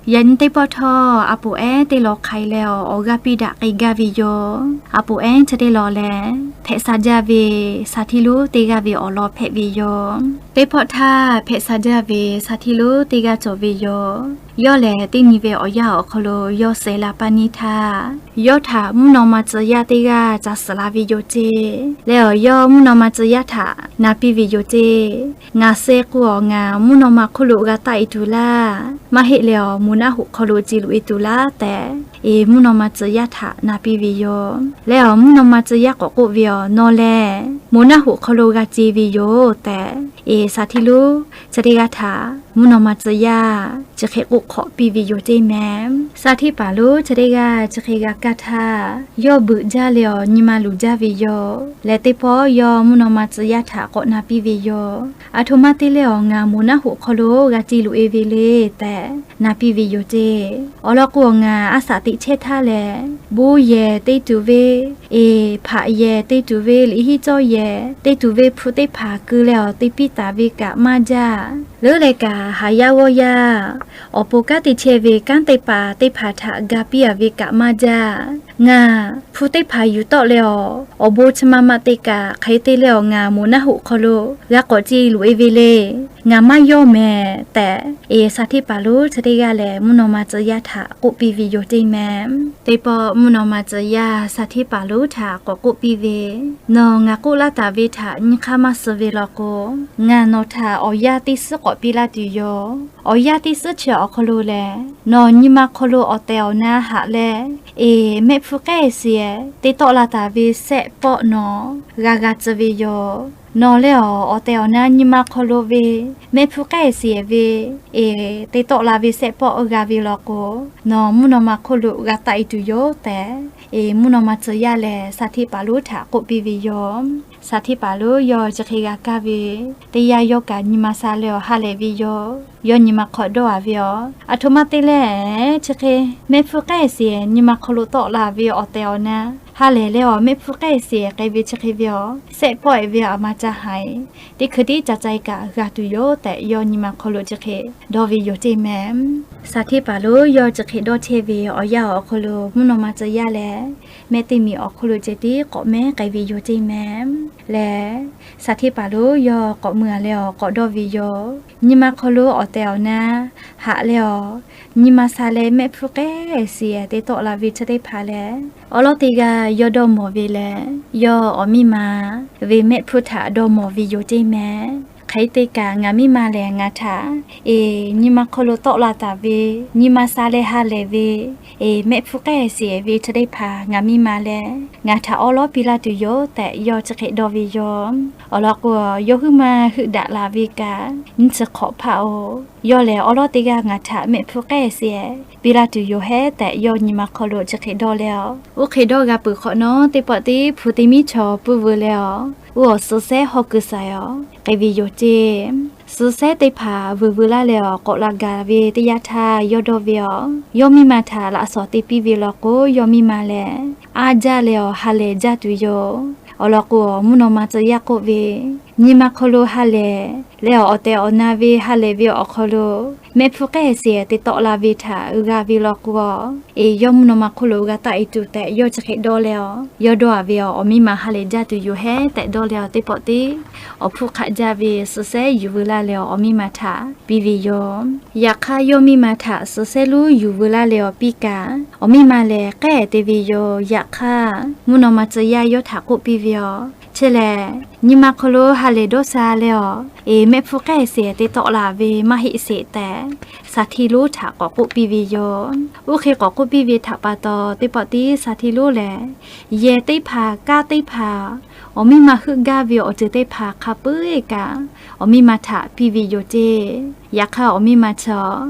Yaꞈ nyi teˇ pawˆ htawˇ, a poˍ ehˉ teˇ law hk'ai leh awˬ g'aˇ piˇ daꞈ k'ai gaˇ ve yoˬ. A poˍ ehˉ chi teˇ law lehˬ, hpehꞈ sha jaˇ ve shaˍ htiˇ lonˉ teˇ g'aˇ ve awˬ lawn hpehꞈ ve yoˬ. Teˇ pawˆ htaˇ, hpehꞈ sha jaˇ ve shaˍ htiˇ lonˉ teˇ g'aˇ cawˬ ve yoˬ. Yawˇ lehˬ, teˇ nyi ve awˬ yanˇ awˬ hk'aw lo yawˇ suh la paˇ neˇ htaˇ, yawˇ htaꞈ mvuhˇ naw ma tcuh yaˇ teˇ g'aˇ ca suhˍ la ve yoˬ ceˇ. Leh awˬ yawˇ mvuhˇ naw ma tcuh yaˇ htaꞈ na piˇ ve yoˬ ceˇ. Ngaˬ suh k'o, awˬ ngaˬ mvuhˇ naw ma hk'oˆ lo g'a taˆ e tuˬ laˇ. Maˇ heˆ leh awˬ moˍ naˆ hoꞈ hk'aw lo ce loꞈ e tuˬ laˇ tehꞈ, eˬ, mvuhˇ naw ma tcuh yaˇ htaꞈ na piˇ ve yoˬ. Leh awˬ mvuhˇ naw ma tcuh yaˇ k'awꞈ k'oˆ ve, Awˬ, nawˬ lehˬ moˍ naˆ hoꞈ hk'aw lo g'a ce ve yoˬ tehꞈ, eˬ, shaˍ htiˇ lonˉ chi teˇ g'aˇ htaꞈ mvuhˇ naw ma tcuh yaˇ chi hk'e k'oˆ hk'awꞈ piˇ ve yoˬ ceˇ mehˍ. Shaˍ htiˇ paˍ lonˉ chi teˇ g'aˇ chi hk'e g'a kaˇ htaˇ, yawˇ beuꞈ jaˇ leh awˬ nyi ma luˬ jaˇ ve yoˬ. Leh teˇ pawˆ yawˇ mvuhˇ naw ma tcuh yaˇ htaꞈ k'awꞈ na piˇ ve yoˬ. A htoꞈ ma te leh awˬ ngaˬ moˍ naˆ hoꞈ hk'aw lo g'a ce loꞈ e ve le tehꞈ na piˇ ve yoˬ ceˇ. Awˬ lawn k'o, awˬ ngaˬ a shaꞈ teꞈ chehˇ htaˇ lehˬ, bon yehˬ te tuˬ ve, eˬ, hpaꞈ yehˬ te tuˬ ve, liꞈ henˇ cawˇ yehˬ te tuˬ ve hpu teˇ hpaˍ keu leh awˬ te piˇ taˍ ve kaꞈ maˇ jaˇ. Leuˉ leh kaꞈ haˍ yaˇ g'awˇ yaˇ awˬ pon kanˉ te chehˇ ve kanˉ te paˍ teˇ hpaˍ htaꞈ ga piˇ a ve kaꞈ maˇ jaˇ. Ngaˬ hpu teˇ hpaˍ yuˬ tawˆ leh awˬ, awˬ bon chi ma ma te kaꞈ hk'e te leh awˬ ngaˬ moˍ naˆ hoꞈ hk'aw lo g'a k'awꞈ ce loꞈ e ve le. Ngaˬ maˇ yawˇ mehˍ tehꞈ, eˬ, shaˍ htiˇ paˍ lonˉ chi teˇ g'aˇ lehˬ mvuhˇ naw ma tcuh yaˇ htaꞈ k'oˆ piˇ ve yoˬ ceˇ mehˍ. Teˇ pawˆ mvuhˇ naw ma tcuh yaˇ shaˍ htiˇ paˍ lonˉ htaꞈ k'awꞈ k'oˆ piˇ ve, Nawˬ ngaˬ k'oˆ laˇ taˍ ve htaꞈ nyi hk'aˇ maˇ suh ve law k'o, ngaˬ nawˬ htaꞈ awˬ yanˇ teˇ suhˉ k'awꞈ piˇ laˇ tuˬ yoˬ. Awˬ yanˇ teˇ suhˉ chi awˬ hk'aw lo lehˬ, nawˬ nyi ma hk'aw lo awˬ tehˬ awˬ na haꞈ leh, eˬ, mehˆ hpfuhˇ k'ehˆ seˍ te tawˆ la taˍ ve sehˆ pawˆ nawˬ g'a g'a tcuh ve yoˬ. Nawˬ leh awˬ, awˬ tehˬ awˬ na nyi ma hk'aw lo ve mehˆ hpfuhˇ k'ehˆ seˍ ve, eˬ, te tawˆ la ve sehˆ pawˆ g'a ve law k'o, nawˬ mvuhˇ naw ma hk'oˆ lo g'a taˆ e tuˬ yoˬ tehꞈ, eˬ, mvuhˇ naw ma tcuh yaˇ lehˬ shaˍ htiˇ paˍ lonˉ htaꞈ k'oˆ piˇ ve yoˬ. Shaˍ htiˇ paˍ lonˉ yawˇ chi hk'e g'a kaˇ ve, teˇ yanˇ yawˇ kaꞈ nyi ma sha leh awˬ ha lehˬ ve yoˬ. Yawˇ nyi ma hk'aw dawˇ a ve yoˬ. A htoꞈ ma te leh, chi hk'e mehˆ hpfuhˇ k'ehˆ seˍ nyi ma hk'aw lo tawˆ la ve awˬ tehˬ awˬ na ha lehˬ leh awˬ, mehˆ hpfuhˇ k'ehˆ seˍ k'ai ve chi hk'e ve awˬ, sehˆ pawˆ e ve a ma ca haiˬ, teˇ hkui tiˉ ca ca e kaꞈ g'a tuˬ yoˬ tehꞈ yawˇ nyi ma hk'aw lo chi hk'e dawˇ ve yoˬ ceˇ mehˍ. Shaˍ htiˇ paˍ lonˉ yawˇ chi hk'e dawˇ chehˇ ve awˬ yanˇ awˬ hk'aw lo mvuhˇ naw ma tcuh yaˇ lehˬ, mehˆ teˇ miˬ awˬ hk'oˆ lo ceh tiˉ k'awꞈ mehˉ k'ai ve yoˬ ceˇ mehˍ. Leh shaˍ htiˇ paˍ lonˉ yawˇ k'awꞈ mui a leh awˬ k'awꞈ dawˇ ve yoˬ. Nyi ma hk'aw lo awˬ tehˬ awˬ na haꞈ leh awˬ, nyi ma sha leh mehˆ hpfuhˇ k'ehˆ seˍ te tawˆ la ve chi teˇ hpaˍ lehˬ, awˉ lawˉ teˇ g'aˇ yawˇ dawˇ mawˬ ve lehˬ, yawˇ awˬ miˇ ma ve mehˆ hpfuhˇ htaꞈ dawˇ mawˬ ve yoˬ ceˇ mehˍ. Hk'e te kaꞈ ngaˬ miˇ ma lehˬ ngaˬ htaꞈ, eˬ, nyi ma hk'aw lo tawˆ la taˍ ve, nyi ma sha leh ha lehˬ ve, eˬ, mehˆ hpfuhˇ k'ehˆ seˍ ve chi teˇ hpaˍ ngaˬ miˇ ma lehˬ ngaˬ htaꞈ awˉ lawˉ piˇ laˇ tuˬ yoˬ tehꞈ yawˇ chi hk'e dawˇ ve yoˬ. Awˬ lawn k'o, yawˇ huiˉ maˇ heuˆ daꞈ la ve kaꞈ nyiˇ chi hk'awꞈ hpaˆ oˬ, yawˇ lehˬ awˉ lawˉ teˇ g'aˇ ngaˬ htaꞈ mehˆ hpfuhˇ k'ehˆ seˍ piˇ laˇ tuˬ yoˬ hehˉ tehꞈ yawˇ nyi ma hk'aw lo chi hk'e dawˇ leh awˬ. Oˇ hk'e dawˇ g'a peuˬ hk'awꞈ nawˉ, teˇ pawˆ tiˉ hpu teˇ miˉ chaw puiˇ veu leh awˬ, oˇ awˬ suh sehˉ hawˉ keu saiˍ awˬ k'ai ve yoˬ ceˇ. Suh sehˉ teˇ hpaˍ vuiˬ veu laˇ leh awˬ k'awꞈ la gaˬ ve teˇ yanˇ htaˇ yawˇ dawˇ ve awˬ, yawˇ miˇ ma htaꞈ laꞈ shawnˍ te piˇ ve law k'o, yawˇ miˇ ma lehˬ aˉ jaˇ leh awˬ ha lehˬ jaˇ tuˬ yoˬ. Awˬ lawn k'o, mvuhˇ naw ma tcuh yaˇ k'oˆ ve, nyi ma hk'aw lo ha lehˬ leh awˬ, awˬ tehˬ awˬ na ve ha lehˬ ve awˬ hk'aw lo mehˆ hpfuhˇ k'ehˆ seˍ te tawˆ la ve htaꞈ g'a ve law k'o, eˬ, yawˇ mvuhˇ naw ma hk'oˆ lo g'a taˆ e tuˬ tehꞈ yawˇ chi hk'e dawˇ leh awˬ, yawˇ dawˇ a ve awˬ, awˬ miˇ ma ha lehˬ jaˇ tuˬ yoˬ hehˉ tehꞈ dawˇ leh awˬ, teˇ pawˆ tiˉ awˬ hpfuhˇ hk'aˆ jaˇ ve suh sehˉ yuˬ veu laˇ leh awˬ, awˬ miˇ ma htaꞈ piˇ ve yoˬ. Yaꞈ hk'aˇ, yawˇ miˇ ma htaꞈ suh sehˉ lonˉ yuˬ veu laˇ leh awˬ piˇ kaꞈ, awˬ miˇ ma lehˬ k'ehˉ te ve yoˬ. Yaꞈ hk'aˇ, mvuhˇ naw ma tcuh yaˇ yawˇ htaꞈ k'oˆ piˇ ve awˬ, chi lehˬ, nyi ma hk'aw lo ha lehˬ dawˇ sha leh awˬ, eˬ, mehˆ hpfuhˇ k'ehˆ seˍ te tawˆ la ve maˇ heˆ sheˍ tehꞈ, shaˍ htiˇ lonˉ htaꞈ k'awꞈ k'oˆ piˇ ve yoˬ. Oˇ hk'e k'awꞈ k'oˆ piˇ ve htaꞈ pa taw, teˇ pawˆ tiˉ shaˍ htiˇ lonˉ lehˬ, yehˬ teˇ hpaˍ, kanˉ teˇ hpaˍ, awˬ miˇ ma heuˆ gaˇ ve awˬ ceuˬ teˇ hpaˍ hk'a peu-eˬ kaꞈ, awˬ miˇ ma htaꞈ piˇ ve yoˬ ceˇ. Yaꞈ hk'aˇ, awˬ miˇ ma chi,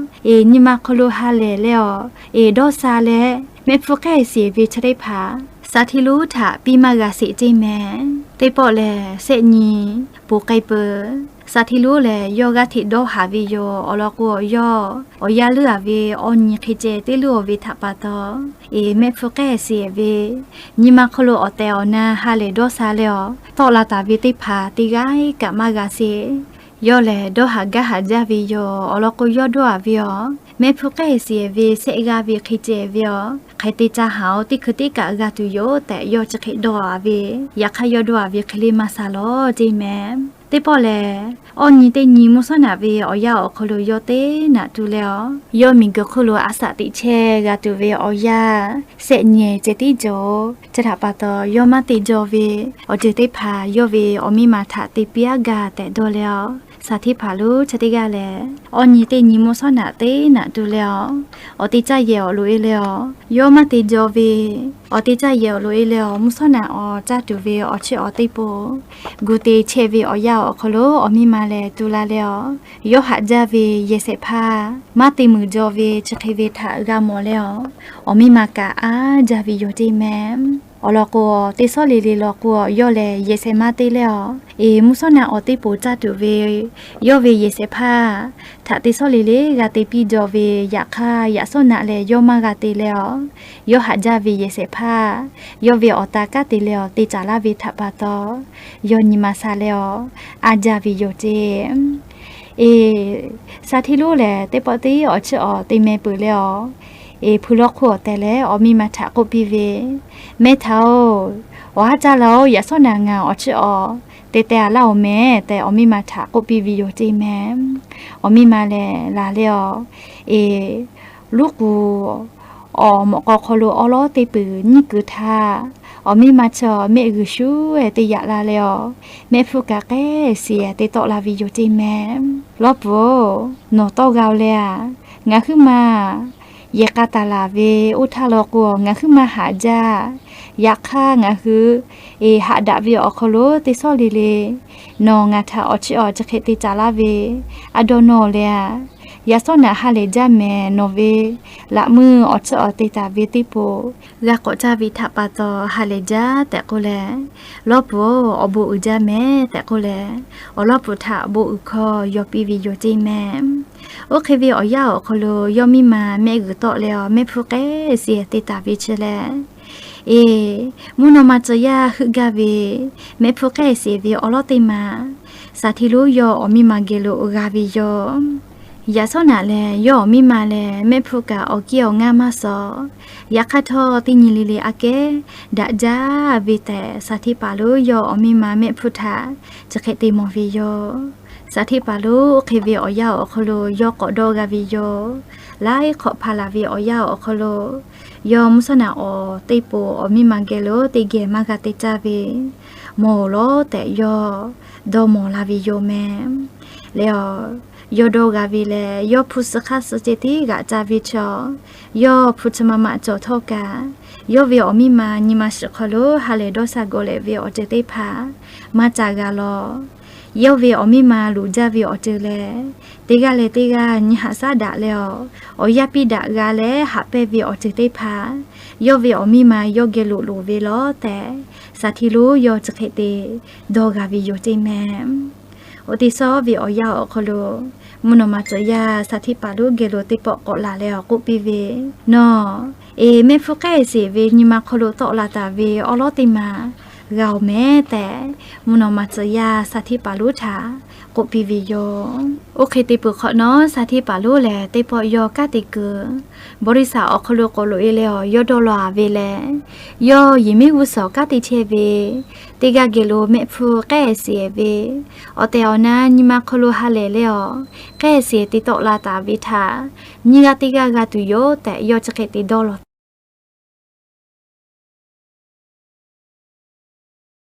eˬ, nyi ma hk'aw lo ha lehˬ leh awˬ, eˬ, dawˇ sha leh mehˆ hpfuhˇ k'ehˆ seˍ ve chi teˇ hpaˍ shaˍ htiˇ lonˉ htaꞈ piˇ maˇ g'a sheˍ ceˇ mehˍ. Teˇ pawˆ lehˬ, shehˆ nyi poˬ k'ai peuˬ. Shaˍ htiˇ lonˉ lehˬ, yawˇ g'aˇ hteꞈ dawˇ haˍ ve yoˬ. Awˬ lawn k'o, yawˇ awˬ yaˇ leuˉ a ve awˬ nyi hk'e ceh teˇ leuˉ a ve htaꞈ pa taw, eˬ, mehˆ hpfuhˇ k'ehˆ seˍ ve, nyi ma hk'aw lo awˬ tehˬ awˬ na ha lehˬ dawˇ sha leh awˬ, tawˆ la taˍ ve teˇ hpaˍ teˇ g'aˇ kaꞈ maˇ g'a sheˍ. Yawˇ lehˬ dawˇ haˍ gaˇ haˍ jaˇ ve yoˬ. Awˬ lawn k'o, yawˇ dawˇ-a ve aˬ, mehˆ hpfuhˇ k'ehˆ sheˍ ve shehˆ g'aˇ ve hk'e ceh ve aˬ, hk'e te ca haˍ-oˬ, teˇ hkui teˇ kaꞈ g'a tuˬ yoˬ tehꞈ yawˇ chi hk'e dawˇ-a ve. Yaꞈ hk'aˇ, yawˇ dawˇ-a ve hk'e le maˇ sha lawˬ ceˇ mehˍ. Teˇ pawˆ lehˬ, awˇ nyi teˇ nyi mvuhˇ shawˉ naꞈ ve awˬ yanˇ awˬ hk'aw lo yawˇ teˇ naꞈ tu leh aˬ, yawˇ miˬguiˬ hk'oˆ lo a shaꞈ teꞈ chehˇ g'a tuˬ ve awˬ yanˇ shehˆ nyi ceh tiˉ cawˬ-oˬ. Chi htaꞈ pa taw, yawˇ maˇ te jaw ve awˬ ceuˬ teˇ hpaˍ yawˇ ve awˬ miˇ ma htaꞈ te piˇ-aˉ gaˇ tehꞈ dawˇ leh aˬ, Saˍ htiˇ Paˍ lonˉ chi teˇ g'aˇ lehˬ, awˇ nyi teˇ nyi mvuhˇ shawˉ naꞈ teˇ naꞈ tu leh aˬ, awˬ te caˇ yehˬ awˬ loꞈ-e leh aˬ, yawˇ maˇ te jaw ve awˬ te caˇ yehˬ awˬ loꞈ-e leh aˬ, mvuhˇ shawˉ naꞈ awˬ caˇ tuˬ ve awˬ chiˇ awˬ teˇ poˍ gu te chehˇ ve awˬ yanˇ awˬ hk'aw lo awˬ miˇ ma lehˬ tu la leh aˬ, yawˇ haꞈ jaˇ ve yehˬ shehˍ hpaˇ maˇ te muiˬ jaw ve chi hk'e ve htaꞈ g'a mawˬ leh aˬ, awˬ miˇ ma kaꞈ aˉ jaˇ ve yoˬ ceˇ mehˍ. Awˬ lawn k'o, teˇ shawˉ le le law k'o, yawˇ lehˬ yehˬ shehˍ maˇ te leh aˬ, eˬ, mvuhˇ shawˉ naꞈ awˬ teˇ poˍ caˇ tuˬ ve yawˇ ve yehˬ shehˍ hpaˇ htaꞈ teˇ shawˉ le le g'a te piˇ jaw ve. Yaꞈ hk'aˇ, yaꞈ shawˉ naꞈ lehˬ yawˇ maˇ g'a te leh aˬ, yawˇ haꞈ jaˇ ve yehˬ shehˍ hpaˇ yawˇ ve awˬ ta kanˉ te leh aˬ, te caˍ laˇ ve htaꞈ pa taw, yawˇ nyi ma sha leh aˬ, aˉ jaˇ ve yoˬ ceˇ. Eˬ, Saˍ htiˇ lonˉ lehˬ teˇ pawˆ teˇ awˬ chiˇ awˬ te meh peuˬ leh aˬ, eˬ, hpu lawˇ hk'oˆ awˬ tehˬ leh awˬ miˇ ma htaꞈ k'oˆ piˇ ve, Mehˇ htaꞈ-oˬ, awˬ haˉ caˇ la-oˬ. Yaꞈ shawˉ naꞈ ngaˬ awˬ chiˇ awˬ te teh-a laˇ-oˬ mehˍ tehꞈ awˬ miˇ ma htaꞈ k'oˆ piˇ ve yoˬ ceˇ mehˍ. Awˬ miˇ ma lehˬ laˬ leh aˬ, eˬ, luˉ k'uˍ awˬ mawꞈ k'aw hk'aw lo awˉ lawˉ teˇ peuˬ nyiˇ kuiˬ htaˇ, awˬ miˇ ma chi mehˆ g'uiˬ shuˉ-e te yaꞈ la leh aˬ, mehˆ hpfuhˇ kaꞈ k'ehˆ sheˍ te tawˆ la ve yoˬ ceˇ mehˍ. Lawˇ puˍ-oˬ, nawˬ tawˇ g'a-oˬ leh-a. Ngaˬ huiˉ ma yehˬ k'a taˍ laˬ ve oˇ htaˇ law k'o, ngaˬ huiˉ ma haꞈ jaˇ. Yaꞈ hk'aˇ, ngaˬ hui eˬ haꞈ daꞈ ve awˬ hk'aw lo teˇ shawˉ le le nawˬ ngaˬ htaꞈ awˬ chiˇ awˬ chi hk'e te caˍ laˇ ve, a dawˇ nawˇ leh-a. Yaꞈ shawˉ naꞈ ha lehˬ jaˇ mehˍ. Nawˬ ve laꞈ meuˇ awˬ chiˇ awˬ te taˍ ve teˇ poˍ g'a k'awꞈ caˇ ve htaꞈ pa taw ha lehˬ jaˇ tehꞈ k'oˆ leh, Lawˇ puˍ-oˬ, awˬ bon uiˍ jaˇ mehˍ tehꞈ k'oˆ leh, awˬ lawˇ puˍ htaꞈ bon uiˍ hkawˇ yaw piˇ ve yoˬ ceˇ mehˍ. Oˇ hk'e ve awˬ yanˇ awˬ hk'aw lo yawˇ miˇ ma mehˆ g'uiˬ tawˆ leh aˬ, mehˆ hpfuhˇ k'ehˆ sheˍ te taˍ ve chi leh, eˬ, mvuhˇ naw ma tcuh yaˇ heuˆ gaˇ ve mehˆ hpfuhˇ k'ehˆ sheˍ ve awˉ lawˉ teˇ ma Saˍ htiˇ lonˉ yawˇ awˬ miˇ ma geh lo g'a ve yoˬ. Yaꞈ shawˉ naꞈ lehˬ, yawˇ awˬ miˇ ma lehˬ mehˆ hpfuhˇ kaꞈ awˬ kiˇ awˬ ngaˇ maˇ shawˍ. Yaꞈ hk'aˇ htawˇ, teˇ nyi le le aꞈ kehˉ daꞈ jaˇ ve tehꞈ, Saˍ htiˇ paˍ lonˉ yawˇ awˬ miˇ ma mehˆ hpfuhˇ htaꞈ chi hk'e te mawˬ ve yoˬ. Saˍ htiˇ paˍ lonˉ oˇ hk'e ve awˬ yanˇ awˬ hk'aw lo yawˇ k'awꞈ dawˇ g'a ve yoˬ. Laiˉ hk'awꞈ hpaˍ laˬ ve awˬ yanˇ awˬ hk'aw lo, yawˇ mvuhˇ shawˉ naꞈ awˬ teˇ poˍ awˬ miˇ ma geh lo teˇ geh maˇ g'a te caˇ ve mawˬ-oˬ lawˉ tehꞈ yawˇ dawˇ mawˬ la ve yoˬ mehˍ. Leh aˬ, yawˇ dawˇ g'a ve lehˬ, yawˇ hpu suh hk'aˇ suh ceh tiˉ g'aꞈ ca ve chaw, yawˇ hpu chi ma ma cawˬ htawˇ kaꞈ, yawˇ ve awˬ miˇ ma nyi ma shiˍ hk'aw lo ha lehˬ dawˇ sha gawˬ leh ve awˬ ceuˬ teˇ hpaˍ maˇ ca g'a lawˬ. Yawˇ ve awˬ miˇ ma loˍ jaˇ ve awˬ ceuˬ lehˬ, teˇ g'aˇ leh teˇ g'aˇ nyi haꞈ shaˉ daꞈ leh aˬ, awˬ yaˇ piˇ daꞈ g'a leh haꞈ pehnˇ ve awˬ ceuˬ teˇ hpaˍ, yawˇ ve awˬ miˇ ma yawˇ geh loꞈ loˍ ve lawˉ tehꞈ, Saˍ htiˇ lonˉ yawˇ chi hk'e te dawˇ g'a ve yoˬ ceˇ mehˍ. Oˇ teˇ shawˉ ve awˬ yanˇ awˬ hk'aw lo, mvuhˇ naw ma tcuh yaˇ Saˍ htiˇ paˍ lonˉ geh lo teˇ pawˆ k'awꞈ laˬ leh awˬ k'oˆ piˇ ve, Nawˬ, eˬ, mehˆ hpfuhˇ k'ehˆ sheˍ ve nyi ma hk'aw lo tawˆ la taˍ ve awˉ lawˉ teˇ ma g'a-oˬ mehˍ tehꞈ, mvuhˇ naw ma tcuh yaˇ Saˍ htiˇ paˍ lonˉ htaꞈ k'oˆ piˇ ve yoˬ. Oˇ hk'e te peuˬ hk'awꞈ nawˉ, Saˍ htiˇ paˍ lonˉ lehˬ teˇ pawˆ yawˇ kanˉ te kuiˬ bawˇ riˇ saˍ awˬ hk'aw lo k'awꞈ loꞈ-e leh aˬ, yawˇ dawˇ law-a ve lehˬ, yawˇ yehˬ miˉ g'uˇ suhˍ kanˉ te chehˇ ve teˇ g'aˇ geh lo mehˆ hpfuhˇ k'ehˆ sheˍ ve awˬ tehˬ awˬ na nyi ma hk'aw lo ha lehˬ leh aˬ, k'ehˆ sheˍ te tawˆ la taˍ ve htaꞈ nyiˇ g'aˇ teˇ g'aˇ g'a tuˬ yoˬ tehꞈ, yawˇ chi hk'e te dawˇ law